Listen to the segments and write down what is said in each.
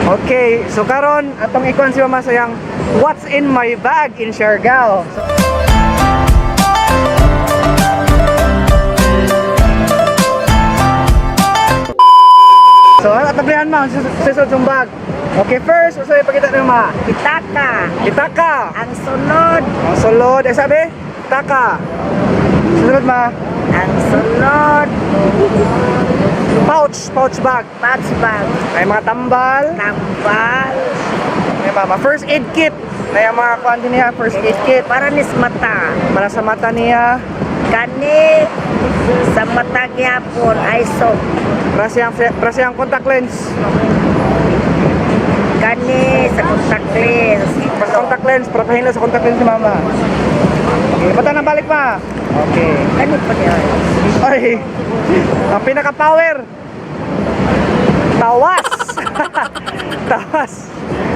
Okay, so karon atong ikuan si Mama sa iyang "What's in my bag in Siargao?" So, atablihan, ma, sa sa bag. Okay, first, usa ipakita ni Ma. Pitaka. Itaka. Ang sunod, Ang sulod, eh sabi, taka. Sunod, ma, ang sunod, pouch, pouch bag. Pouch bag, Ay mga tambal, tambal, ay mama, first aid kit. Na yung mga kuan din niya, first aid kit. Para ni sa mata. Para sa mata niya, Kani sa mata gyapon ay soap. Para siyang contact lens. Kani sa contact lens. Para sa contact lens, para pahinlo sa contact lens ni mama. Okay, bata na balik pa. Okay. Kani pa niya. Ay, ang pinaka-power. Tawas. Tawas.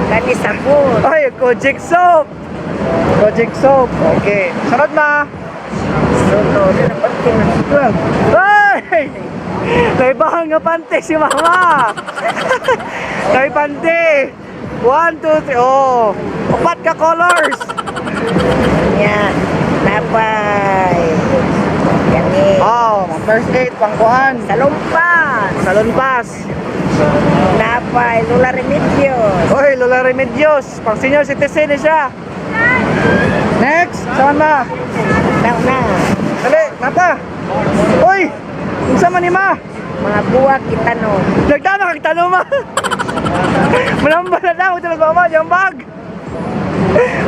Kani sabon. Ay, Kojic soap. Kojic soap. Okay. Sunod, ma. Sunod. Ay! Naibahang nga pante si mama. Nay pante. One, two, three. Oh. Upat ka colors. Nya, napay. Kani. Oh, first aid, pangkuhan. Sa lumpas. Salon pass. Napay Lola Remedios. Oy, Lola Remedios. Pang senior citizen ni siya. Next, saan ma? Now na. Dali, napa. Oy, unsa man ni ma? Mga buwak itanom. Nagtama kag tanong, ma. Malamba na daw ito mama yung bag.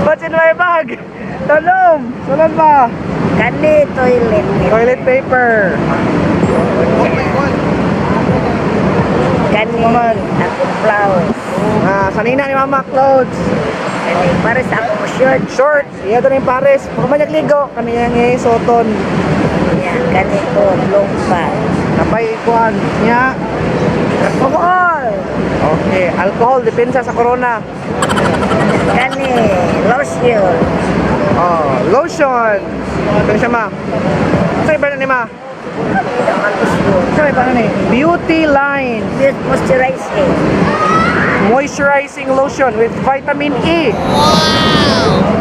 What's in my bag? Talom. Sunod ba? Kani toilet. Toilet paper. Kani Maman. Akong blouse. Ah, sanina ni mama clothes. Kani para sa akong shirt. Short. Iya to ni pares. Pag ligo kaniyang eh, soton. Nya kani ko lumpa. Napay kuan niya. Alcohol. Okay, alcohol depensa sa corona. Kani lotion. Oh, lotion. Kani siya, ma. Sa iba na ni ma? Kani ang lotion. Sa iba na ni? Beauty line. Moisturizing. Moisturizing lotion with vitamin E.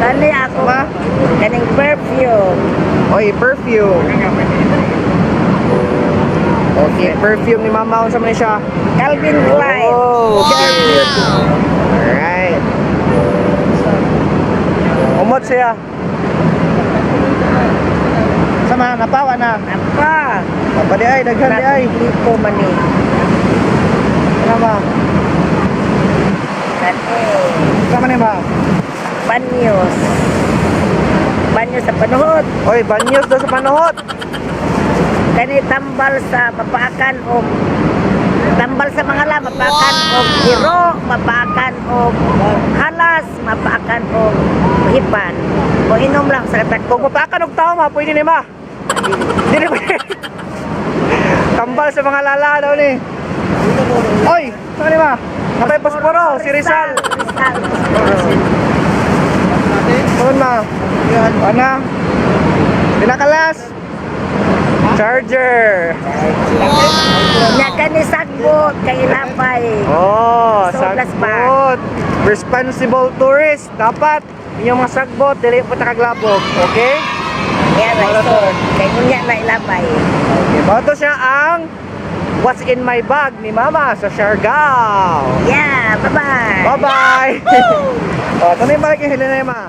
Kani ako Ma? Kaning perfume. Oy, perfume. Okay, perfume ni mama, unsa man ni siya? Calvin Klein. Oh, okay. Alright. Umot siya. Sama, napawa na. Napa. Napa di ay, daghan di ay. Liko man ni. Ano ba? Kani Sama ni ba? banyos. Banyo sa panuhot. Oy, banyos daw sa panuhot. Kani tambal sa mapaakan o tambal sa mga la, mapaakan og hiro, mapaakan og halas, mapaakan og hipan. O inom lang sa katak. Kung mapaakan og tao, ma, pwede ni ma. Dili pwede. Tambal sa mga lala daw ni. Oy, sama ni ma? Napay pasporo, si Rizal. Rizal Posporo. Saan ma? Ana? Pinakalas? Charger. Nya kani sagbot kay ilapay. Oh, So, plus sagbot. Responsible tourist. Dapat inyong mga sagbot, dili po takaglabog. Okay? Yan ra isod. Kay unya na ilapay. Okay, mao to siya ang "What's in my bag" ni Mama sa Siargao. Yeah, bye-bye. Bye-bye! Oh, ito na yung balik yung Helena, ma.